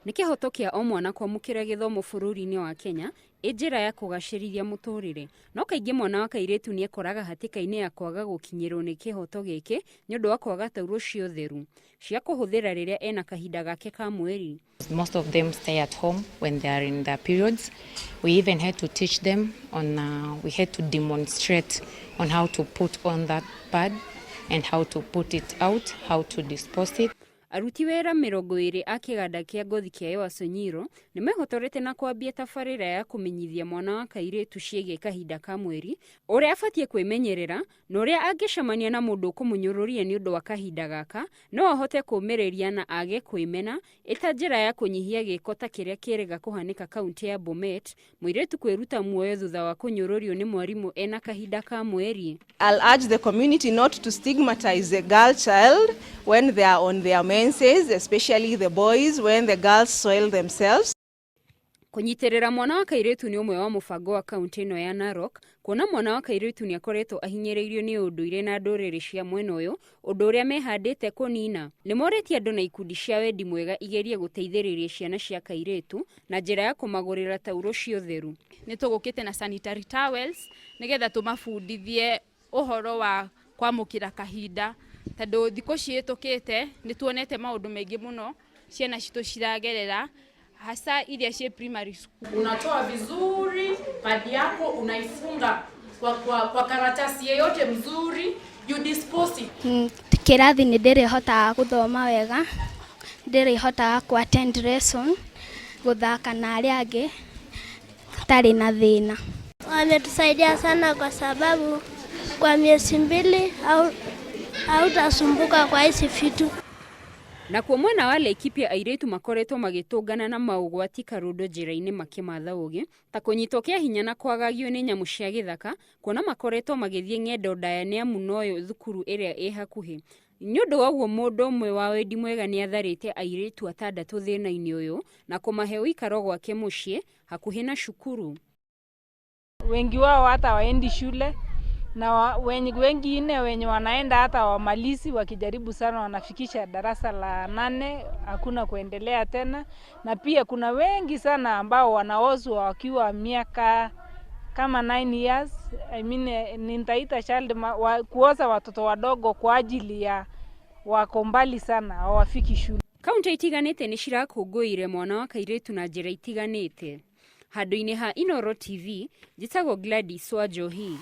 Nĩ kĩhoto kĩa o mwana kwamũkĩra gĩthomo bũrũri-inĩ wa Kenya ĩ njĩra ya kũgacĩrithia mũtũrĩre. No kaingĩ mwana wa kairĩtu nĩ ekoraga hatĩka-inĩ ya kwaga gũkinyĩrwo nĩ kĩhoto gĩkĩ nĩ ũndũ wa kwaga taurũ cia ũtheru cia kũhũthĩra rĩrĩa ena kahinda gake ka mweri. Most of them stay at home when they are in their periods. We even had to teach them on, we had to demonstrate on how to put on that pad and how to put it out, how to dispose it. Aruti wĩra 20 a kĩganda kĩa ngothi kĩa Ewaso Nyiro nĩ mehotorete na kwambia tabarĩra ya kũmenyithia mwana wa kairĩtu ciĩgiĩ kahinda ka mweri, ũrĩa abatiĩ kwĩmenyerera na ũrĩa angĩcemania na mũndũ ũkũmũnyũrũria nĩ ũndũ wa kahinda gaka no ahote kũũmĩrĩria na age kwĩmena ĩta njĩra ya kũnyihia gĩko ta kĩrĩa kĩrĩga kũhanĩka kaunti ya Bomet, mũirĩtu kwĩruta muoyo thutha wa kũnyũrũrio nĩ mwarimũ ena kahinda ka mweri. I'll urge the community not to stigmatize the girl child when they are on their menses, especially the boys when the girls soil themselves. Kũnyitĩrĩra mwana wa kairĩtu nĩ ũmwe wa mũbango wa kaunti ĩno ya Narok, kuona mwana wa kairĩtu nĩ akoretwo ahinyĩrĩirio nĩ ũndũire na ndũrĩrĩ cia mwena ũyũ, ũndũ ũrĩa mehandĩte kũnina. Nĩ morĩtie andũ na ikundi cia wendi mwega igerie gũteithĩrĩria ciana cia kairĩtu na njĩra ya kũmagũrĩra taurũ cia ũtheru. Nĩ tũgũkĩte na sanitary towels nĩgetha tũmabundithie ũhoro wa kwamũkĩra kahinda, tondũ thikũ cihĩtũkĩte nĩ tuonete maũndũ maingĩ mũno ciana citũ ciragerera, hasa iria ciĩ primary school. Unatoa vizuri padi yako, unaifunga kwa karatasi yeyote mzuri, you dispose it. Kĩrathi nĩ ndĩrĩhotaga gũthoma wega, ndĩrĩhotaga ku attend lesson, gũthaka na arĩa angĩ tarĩ na thĩna. Wametusaidia sana kwa sababu kwa miezi 2 au hautasumbuka kwa hizi vitu. Nakuo mwena wa Laikipia, airĩtu makoretwo magĩtũngana na maũgwati karũndo njĩra-inĩ makĩmatha ũgĩ, ta kũnyitwo kĩa hinya na kwagagio nĩ nyamũ cia gĩthaka, kuona makoretwo magĩthiĩ ng'endo ndaya nĩ amu noyo thukuru ĩrĩa ĩ hakuhĩ. Nĩ ũndũ wa ũguo, mũndũ ũmwe wa wendi mwega nĩ atharĩte airĩtu atandatũ thĩna-inĩ ũyũ na kũmahe ũikaro gwake mũciĩ hakuhĩ na cukuru. Wengi wao hata waendi shule na wengine wenye wanaenda hata wamalizi, wakijaribu sana wanafikisha darasa la nane, hakuna kuendelea tena. Na pia kuna wengi sana ambao wanaozwa wakiwa miaka kama 9 years. I mean, nitaita child kuoza watoto wadogo kwa ajili ya wako mbali sana, hawafiki shule. Kaunti itiganĩte nĩ cirakũngũĩire mwana wa kairĩtu na njĩra itiganĩte. Handũ-inĩ ha Inooro TV, njĩtagwo Gladys Wanjohi.